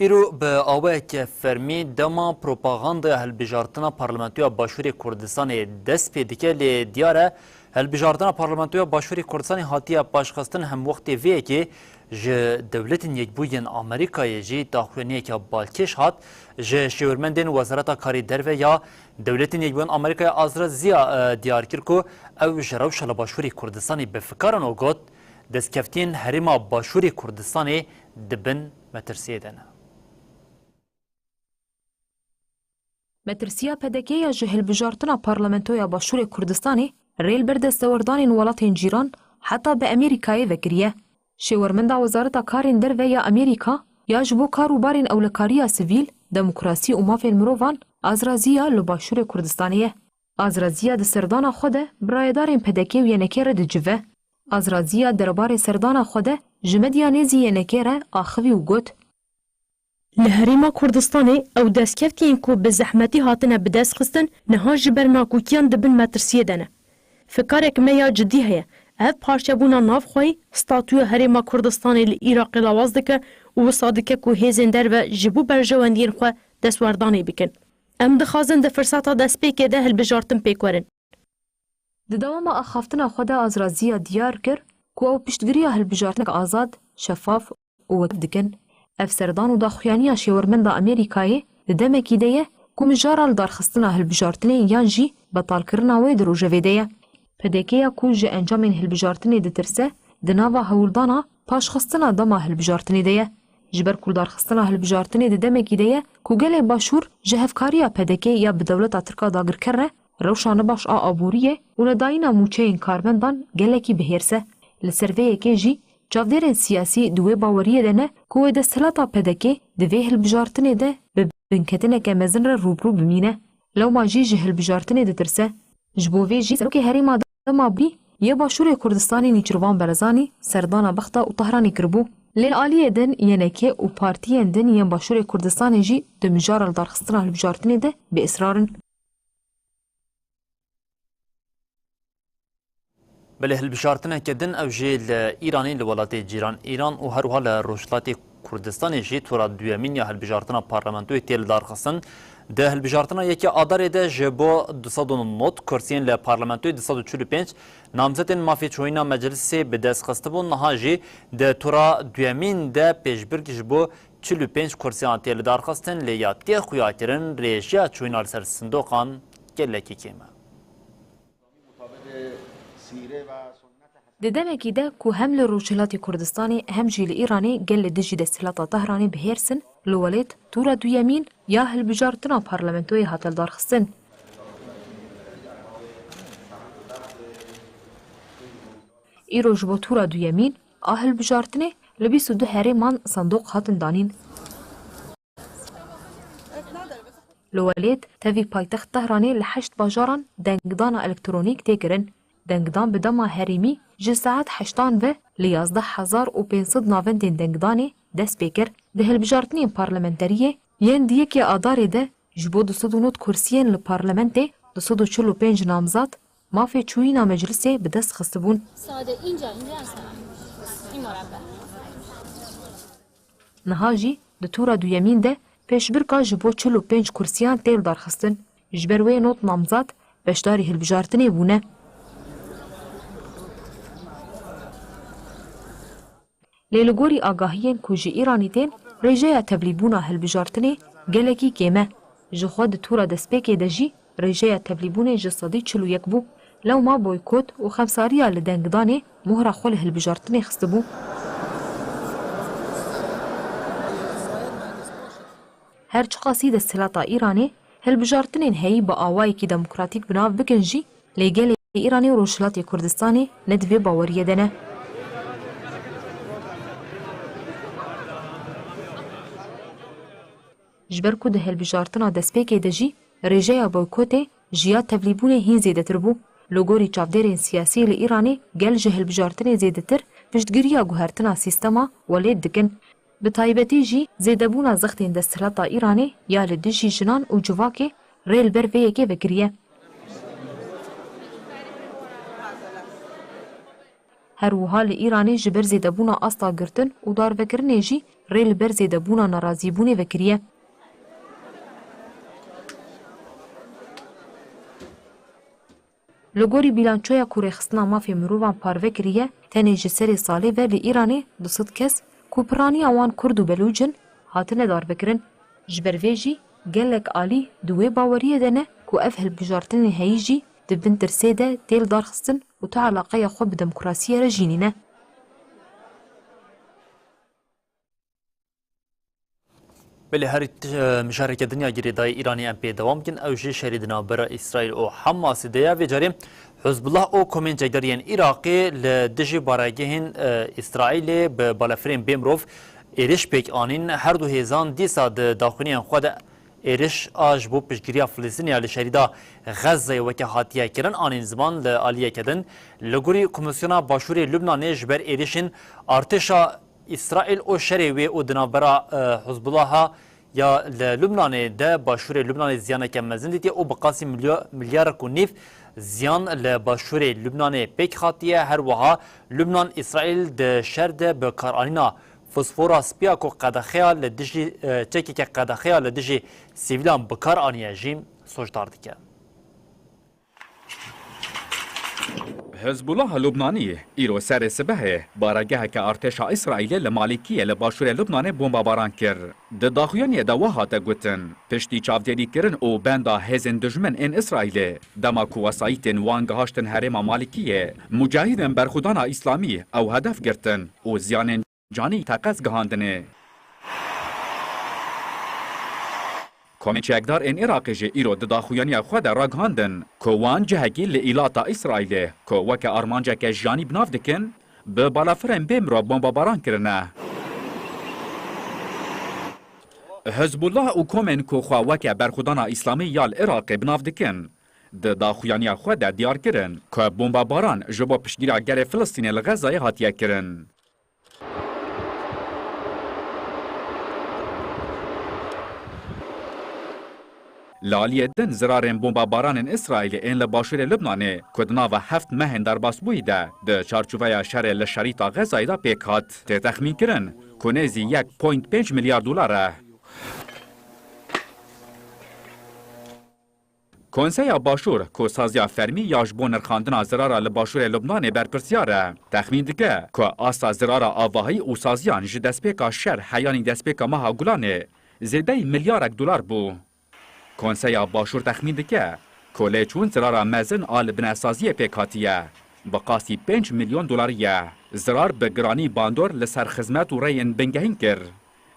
Îro bi awayeke fermî dema propagandaya hilbijartina Parlamentoya Başûrê Kurdistanê dest pê dike, lê diyar e, hilbijartina Parlamentoya Başûrê Kurdistanê hatiye paşxistin, hemwextê vê yekê ji Dewletên Yekbûyî yên Amerîkayê jî daxuyaniyeke balkêş hat. Ji şêwirmendên Wezareta Karê Derve ya Dewletên Yekbûyî yên Amerîkayê Azra Ziya, e, diyar kir ku ew ji rewşa li Başûrê Kurdistanê bi fikar in û got, Destkeftiyên herêma Başûrê Kurdistanê di bin metirsiyê de ne. Metirsiya P D K ya ji hilbijartina Parlamentoya Başûrê Kurdistanê rê li ber destewerdanên welatên cîran heta bi Amerîkayê vekiriye. Şêwermenda Wezareta Karên Derve ya Amerîka ya ji bo kar û barên ewlekariya sivîl, demokrasî û mafên mirovan Azra Ziya li Başûrê Kurdistanê ye. Azra Ziya di serdana xwe de bi rayedarên P D K û Y N K re dicive. Azra Ziya derbarê serdana xwe de ji medya nêzî Y N K re axivî û got, Li Herêma Kurdistanê ew destkeftiyên ku bi zehmetî hatine bidestxistin, niha ji ber nakokiyan di bin metirsiyê de ne. Fikarek me ya cidî heye. Ev parçebûna navxweyî statûya Herêma Kurdistanê li Iraqê lawaz dike û wisa dike ku hêzên derve ji bo berjewendiyên xwe destwerdanê bikin. Em dixwazin di firseta destpêkê de hilbijartin pêk werin. Di dewama axaftina xwe de Azra Ziya diyar kir ku ew piştgiriya hilbijartinek azad, şefaf û wekîf dikin. Ev serdan û daxuyaniya şêwermenda Amerîkayê di demekî de ye ku mijara lidarxistina hilbijartinê yan jî betalkirina wê di rojevê de ye. P D K ya ku ji encamên hilbijartinê ditirse, di nava hewldana paşxistina dema hilbijartinê de ye. Ji ber ku lidarxistina hilbijartinê di demekî de ye ku gelê Başûr ji hevkariya P D K ya bi dewleta Tirk a dagirker re rewşa nebaş a aboriyê û nedayîna mûçeyên karmendan gelekî bi hêrs e. Li ser vê yekê jî çavdêrên siyasî di wê baweriyê de ne ku wê desthilata P D K di vê hilbijartinê de bi binketineke mezin re rûbirû bimîne. Lewma jî ji hilbijartinê ditirse. Ji bo vê jî Serokê Herêma dema bûyî yê Başûrê Kurdistanê Nîçirvan Barzanî serdana Bexda û Tehranê kiribû. Lê li aliyê din Y N K û partiyên din yên Başûrê Kurdistanê jî di mijara lidarxistina hilbijartinê de bi israr in. Belê hilbijartineke din ew jî li Îranê, li welatê cîran Îran û her wiha li Rojhilatê Kurdistanê jî tura duyemîn ya hilbijartina parlamentoyê tê lidarxistin. Di hilbijartina yekê Adarê de ji bo du sed û nod kursiyên li parlamentoyê du sed û çil û pênc namzetên mafê çoyîna meclisê bi dest xistibûn, niha jî di tura duyemîn de pêşbirk ji bo çil û pênc kursiyan tê lidarxistin, lê ya tê xuyakirin rêjeya çoyîna li ser sindoqan gelekî kêm e. Di demekî de ku hem li Rojhilatê Kurdistanê hem jî li Îranê gel li dijî desthilata Tehranê bi hêrs in, li welêt tûra duyemîn ya hilbijartina parlamentoyê hate lidarxistin. Îro ji bo tûra duyemîn a hilbijartinê li bîst û du herêman sindoq hatin danîn. Li welêt tevî paytext Tehranê li heşt bajaran dengdana elektronîk tê kirin. Dengdan bi dema herêmî ji saet heştan ve li yazdeh hezar û pênc sed navendên dengdanê dest pê kir. Di hilbijartinên parlamenteriyê yên di yekê Adarê de ji bo du sed û nod kursiyên li parlamentê du sed û çil û pênc namzat mafê çûyîna meclisê bi dest xistibûn. Sade ince ince. Niha jî di tûra duyemîn de pêşbirka ji bo çil û pênc kursiyan tê lidarxistin. Ji ber wê nod namzat beşdarî hilbijartinê bûne. Lê li gorî agahiyên ku ji Îranî tên, rêjeya tevlîbûna hilbijartinê gelekî kêm e. Ji xwe di tûra destpêkê de jî rêjeya tevlîbûnê ji sedî çil û yek bû. Lewma boykot û xemsariya li dengdanê mohra xwe li hilbijartinê xistibû. Her çiqasî desthilata Îranê hilbijartinên heyî bi awayekî demokratîk bi nav bikin jî, lê gelê Îranê û Rojhilatê Kurdistanê ne di vê baweriyê de ne. Ji ber ku di hilbijartina destpêkê de jî rêjeya boykotê ji ya tevlîbûnê hîn zêdetir bû. Li gorî çavdêrên siyasî li Îranê gel ji hilbijartinê zêdetir piştgiriya guhertina sîstema welêt dikin. Bi taybetî jî zêdebûna zextên desthilata Îranê ya li dijî jinan û civakê rê li ber vê yekê vekiriye. Her wiha li Îranê ji ber zêdebûna asta girtin û darvekirinê jî rê li ber zêdebûna nerazîbûnê vekiriye. Li gorî bîlançoya ku Rêxistina Mafê Mirovan parve kiriye, tenê ji serê salê ve li Îranê du sed kes ku piraniya wan Kurd û Belûc in, hatine darvekirin. Ji ber vê jî gelek alî di wê baweriyê de ne ku ev hilbijartinên heyî jî di bin tirsê de tê lidarxistin û tu eleqeya xwe bi demokrasiyê re jî nîne. Belê herî t-, e, mijareke din ya girêdayî Îranê em pê dewam bikin. Ew jî şerê di navbera Îsraîl û Hamasê de ye. Vê carê Hizbullah û komên çekdariyên Iraqê li dijî baregehên, e, Îsraîlê bi balefirên bê mirov êrîş pêk anîn. Her du hêzan dîsa di daxuyaniyên xwe de êrîş a ji bo piştgiriya Filistînê ya li şerîda Xezzeyê weke hatiye kirin anîn ziman. Li aliyeke din, li gorî Komîsyona Başûrê Lubnanê ji ber êrîşên artêşa Îsraîl û şerê wê û di navbera, e, Hizbullaha Ya li Lubnanê de başûrê Lubnanê ziyaneke mezin dîtiye û bi qasî milyo-, milyarek û nîv ziyan li başûrê Lubnanê pêk hatiye. Her wiha Lubnan Îsraîl di şer de bi karanîna fosfora spiya ku qedexeya li dijî, e, çekeke qedexeya li dijî sivîlan bi kar aniye jî sojdar dike. Hizbullah Lubnanî îro serê sibehê baregeheke artêşa Îsraîlê li Malîkiyê li başûrê Lubnanê bombabaran kir. Di daxuyaniyê de wiha hate gotin, piştî çavdêrîkirin û benda hêzên dijmin ên Îsraîlê, dema ku wesayîtên wan gihaştin herêma Malîkiyê, mucahidên Berxudana Îslamî ew hedef girtin û ziyanên canî teqez gihandinê. Komên çekdar ên Iraqê jî îro di daxuyaniya xwe de ragihandin ku wan cihekî li îlata Îsraîlê ku weke armanceke jiyanî bi nav dikin, bi balafirên bê mirov bombabaran kirine. Hizbullah û komên ku xwe weke Berxudana Îslamî ya li Iraqê bi nav dikin, di daxuyaniya xwe de diyar kirin ku bombabaran ji bo piştgiriya gelê Filistînê li Xezayê hatiye kirin. Li aliyê din zirarên bombabaranên Îsraîlê ên li başûrê Lubnanê ku di nava heft mehên derbasbûyî de di çarçoveya şerê li Şerîta Xezayê de pêk hat, tê texmînkirin ku nêzî yek point pênc milyar dolar e. Konseya Başûr, ku saziya fermî ya ji bo nirxandina zirara li başûrê Lubnanê berpirsiyar e, texmîn dike ku asta zirara avahî û saziyan ji destpêka şer heyanî destpêka meha Gulanê zêdeyî milyarek dolar bû. Konseya Başûr texmîn dike ku lêçûn zirara mezin a li binesaziyê pêk hatiye, bi qasî pênc milyon dolarî ye. Zirar bi giranî bandor li ser xizmet û rêyên bingehîn kir.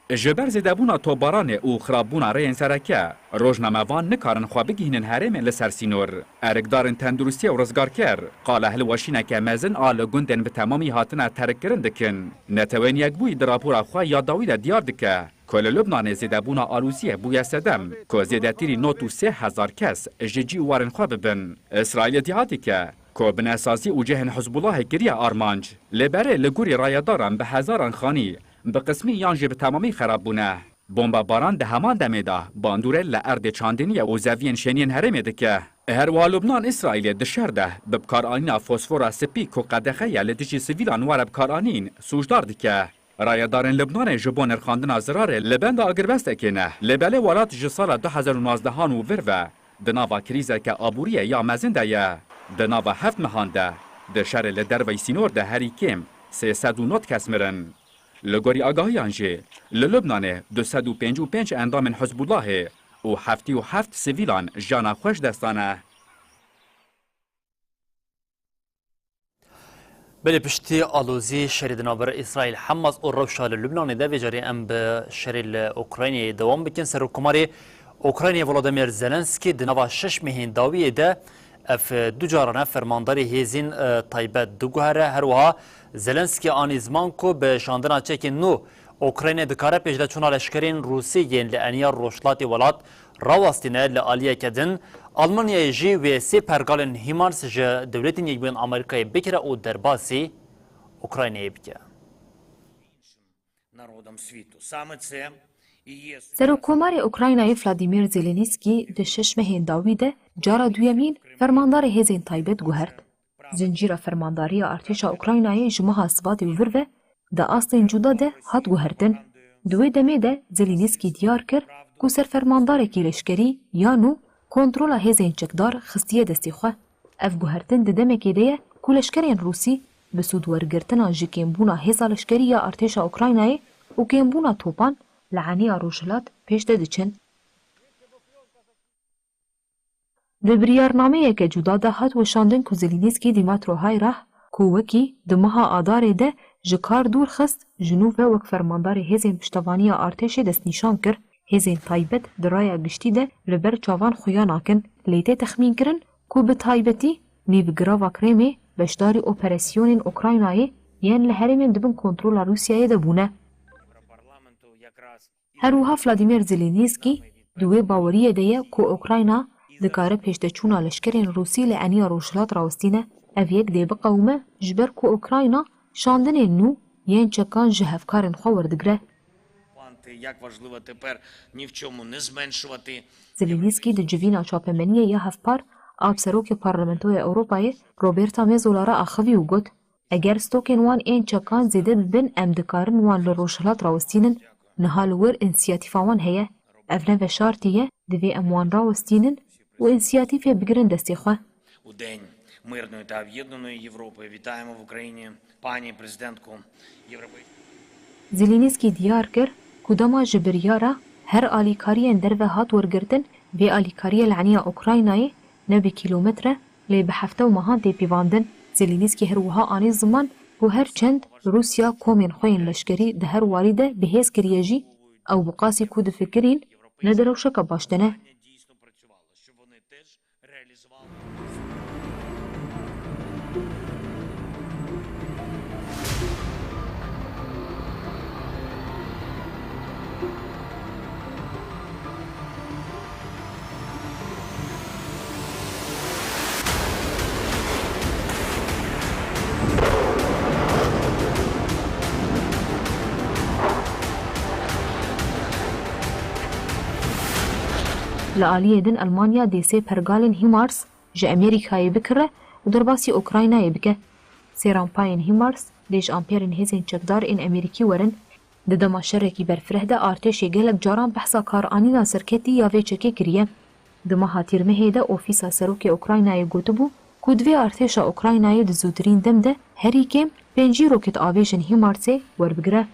Ji ber zêdebûna topbaranê û xirabûna rêyên sereke, rojnamevan nikarin xwe bigihînin herêmên li ser sînor. Erikdarên tenduristiyê û rizgarker qala hilweşîneke mezin a li gundên bi temamî hatine terikkirin dikin. Netewên Yekbûyî di rapora xwe ya dawî de diyar dike ku li Lubnanê zêdebûna aloziyê bûye sedem ku zêdetirî nod û sê hezar kes ji cî û warên xwe bibin. Îsraîl îdîa dike ku binesazî û cihên Hizbullahê kiriye armanc. Lê berê li gorî rayedaran bi hezaran xanî bi qismî yan jî bi temamî xerab bûne. Bombabaran di heman demê de bandorê li erdê çandiniyê û zeviyên şêniyên herêmê dike. Her wiha Lubnan Îsraîlê di şer de bi bikaranîna fosfora spî ku qedexe ye li dijî sivîlan were bikaranîn, sûcdar dike. Rayedarên Lubnanê ji bo nirxandina zirarê li benda agirbestekê ne. Lê belê welat ji sala du hezar û nozdehan û vir ve di nava krîzeke aboriyê ya mezin de ye. Di nava heft mehan de di şerê li derveyî sînor de herî kêm sê sed û nod kes mirin. Li gorî agahiyan jî, li Lubnanê du sed û pêncî û pênc endamên Hizbullahê û heftê û heft sivîlan jiyana xwe ji dest dane. Belê piştî alozî şerê di navbera Îsraîl, Hamas û rewşa li Lubnanê de vê carê em bi şerê li Ukraynayê dewam bikin. Serokkomarê Ukraynayê Volodymyr Zelensky di nava şeş mehên dawiyê de ev du carane fermandarê hêzên, e, taybet diguhere. Her wiha Zelensky anî ziman ku bi şandina çekên nû Ukrayna dikare pêşdeçûna leşkerên Rûsî yên li eniya rojhilatê welat rawestîne. Li aliyeke din, Almanyayê jî wê sê pergalên HIMARS ji Dewletên Yekbûyên Amerîkayê bigire û derbasî Ukraynayê bike. Serokkomarê Ukraynayê Vladimir Zelensky di şeş mehên dawî de cara duyemîn fermandarê hêzên taybet guhert. Zincîra fermandariya artêşa Ukraynayê ji meha Sibatê û vir ve di astên cuda de hat guhertin. Di wê demê de Zelensky diyar kir ku serfermandarekî leşkerî ya nû kontrola hêzên çekdar xistiye destê xwe. Ev guhertin di demekê de ye ku leşkerên Rûsî bi sûdwergirtina ji kêmbûna hêza leşkerî ya artêşa Ukraynayê û kêmbûna topan li eniya Rojhilat pêş de diçin. Di biryarnameyeke cuda de hat weşandin ku Zelensky Dmytro Hayrah, ku wekî di meha Adarê de ji kar dûr xist, ji nû ve wek fermandarê hêzên piştevaniya artêşê destnîşan kir. Hêzên taybet di raya giştî de li ber çavan xuya nakin, lê tê texmînkirin ku bi taybetî nîvgirava Krêmê beşdarî operasyonên Ukraynayê yên li herêmên di bin kontrola Rûsyayê de bûne. Her wiha Vladimir Zelensky di wê baweriyê de ye ku Ukrayna dikare pêşdeçûna leşkerên Rûsî li eniya Rojhilat rawestîne. Ev yek dê biqewime, ji ber ku Ukrayna şandinên nû yên çekan ji hevkarên xwe werdigire. Як важливо тепер ні в чому не зменшувати. Zelensky di civîna çapemeniyê ya hevpar a bi serokê Parlamentoya Ewropayê Roberta Metsola re axivî û got, Eger stokên wan ên çekan zêde bibin, em dikarin wan li Rojhilat rawestînin. Niha li wir însiyatîfa wan heye. Ev ne veşartî ye, divê em wan rawestînin û însiyatîfê bigirin destê xwe. У День мирної та об'єднаної Європи вітаємо в Україні пані президентку Європейського. Zelensky diyar kir ku dema ji biryara her alîkariyên derve hat wergirtin, vê alîkariyê li eniya Ukraynayê ne bi kîlometre, lê bi hefte û mehan tê pîvandin. Zelensky her wiha anî ziman ku her çend Rûsya komên xwe yên leşkerî di her warî de bi hêz kiriye jî, ew bi qasî ku difikirîn ne di rewşeke baş de ne. Li aliyê din Elmanya dê sê pergalên HIMARS ji Amerîkayê bikire û derbasî Ukraynayê bike. Sê rampayên HIMARS dê ji amperên hêzên çekdar ên Amerîkî werin. Di dema şerekî berfireh de artêşê gelek caran behsa karanîna serketî ya vê çekê kiriye. Di meha Tîrmehê de Ofîsa Serokê Ukraynayê gotibû ku divê artêşa Ukraynayê di zûtirîn dem de herî kêm pêncî roketavêjên HIMARSê werbigire.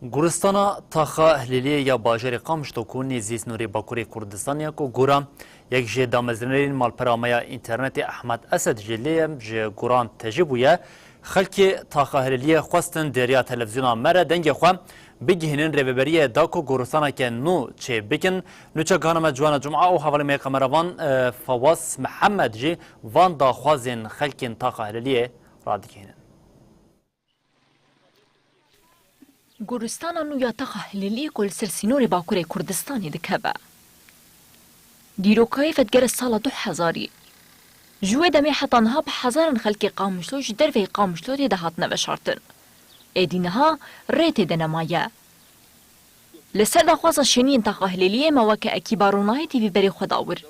Guristana Taxa Hilêliyê ya bajarê Qamişlo ku nêzî sînorê Bakurê Kurdistanê ye ku gora yek ji damezrênerên malpera me ya înternetê Ehmed Esed jî lê ye, ji goran tijî bûye. Xelkê Taxa Hilêliyê xwestin di riya televîzyona me re dengê xwe bigihînin rêveberiyê da ku goristaneke nû çê bikin. Nûçegihana me Ciwana Cuma û hevalê me yê kameravan, e, Fawaz Mihemed jî van daxwazên xelkên Taxa Hilêliyê radigihînin. Goristana nû ya Taxa Hilêliyê ku li ser sînorê Bakurê Kurdistanê dikeve. Dîrokayê vedigere sala du hezarî. Ji wê demê heta niha bi hezaran xelkê Qamişlo ji derveyî Qamişlo tê de hatine veşartin. Êdî niha rê tê de nemaye. Li ser daxwaza şêniyên Taxa Hilêliyê me weke ekîba Ronahî T V berê xwe da wir,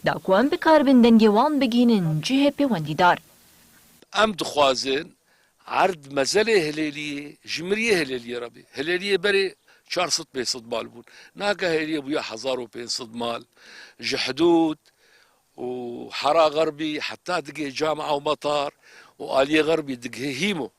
da ku em bikaribin dengê wan bigihînin cihê pêwendîdar. Em dixwazin erd mezelê Hilêliyê ji miriyê Hilêliyê re bê. Hilêliyê berê çar sed pênc sed mal bûn. Naka Hilêliyê bûye hezar û pênc sed mal. Ji hidûd û Hera Xerbî heta digê Camia û Metar û aliyê Xerbî digihê Hîmo.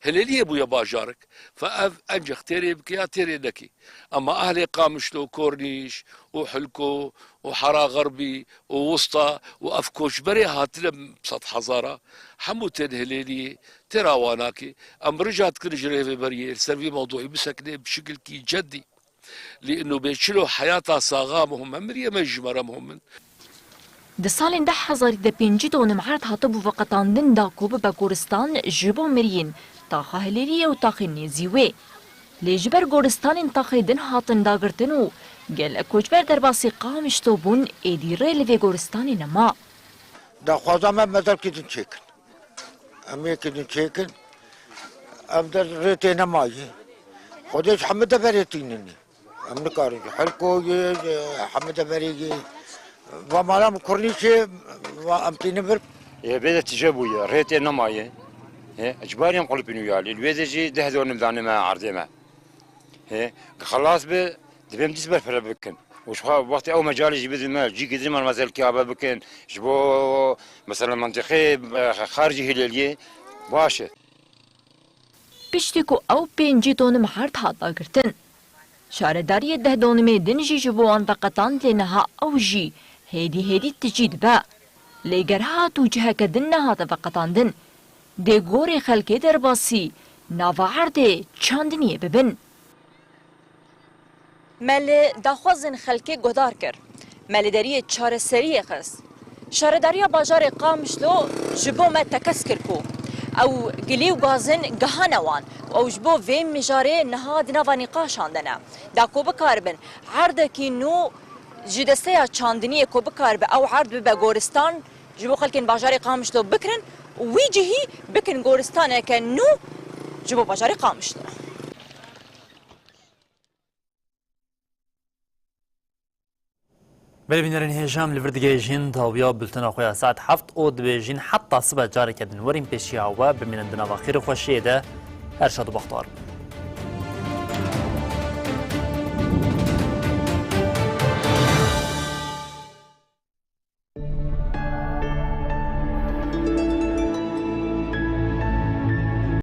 Hilêliyê bûye bajarek. Fe ev encex têrê bike ya têrê neke. Ema ehlê Qamişlo, Kornîş û Hilko û Hera Xerbî û Wista û ev koçberê hatine sed hezara, hemû tên Hilêliyê, têra wan nake. Em rica dikin ji rêveberiyê li ser vî mewdûî bisekine bi şikilkî cedî. Lê ino bê çilo heyata saxa muhim e, miriyê me ji me re muhim in. Di salên du hezarî de pêncî donim erd hatibû veqetandin da ku bibe goristan ji bo miriyên Taxa Hilêliyê û taxên nêzî wê. Lê ji ber goristanên taxê din hatin dagirtin û gelek koçber derbasî Qamişlo bûn, êdî rê li vê goristanê nema. Daxwaza me mezelkî din çêkin. Em yekî din çêkin. Em der rê tê nemayî. Xwedê ji hemû deverê tînin. Em nikarin ji Hilkoyê, ji hemû deverê yê. Va mala min Kornîşê, va em tînin vir. Ê, vê de tije bûye, rê tê nemayê. Ê, ecbarî em qulipîn û yalî. Li wê de jî deh donim dane me erdê me. Hê, xelas be, divê em dîs berfireh bikin. Û ji xwe wextê ew mecalê jî bidin me, cî gidin me mezelkî ave bikin. Ji bo, mesela, mentiqê, e, xaricî Hilêliyê baş e. Piştî ku ew pêncî donim erd hat dagirtin, şaredariyê deh donimê din jî ji bo wan veqetand lê niha ew jî hêdî hêdî tijî dibe. Lê ger hat û ciheke din nehate veqetandin, dê gorê xelkê derbasî nava erdê çandiniyê bibin. Me li daxwazên xelkê guhdar kir. Me li deriyê çareseriyê xist. Şaredariya bajarê Qamişlo ji bo me tekez kir ku ew gilî û gazin gihane wan û ew ji bo vê mijarê niha di nava nîqaşan de ne. Da ku bikaribin erdekî nû ji desteya çandiniyê ku bikaribe ew erd bibe goristan, ji bo xelkên bajarê Qamişlo bikirin, Wî cihî bikin goristaneke nû ji bo bajarê Qamişlo. Belê bînerên hêja, em li vir digihêjin dawiya bultena xwe ya saet heft û dibêjin heta sibe careke din werin pêşiya we, bimînin di nava xêr û xweşiyê de. Her şad û bextewar bin.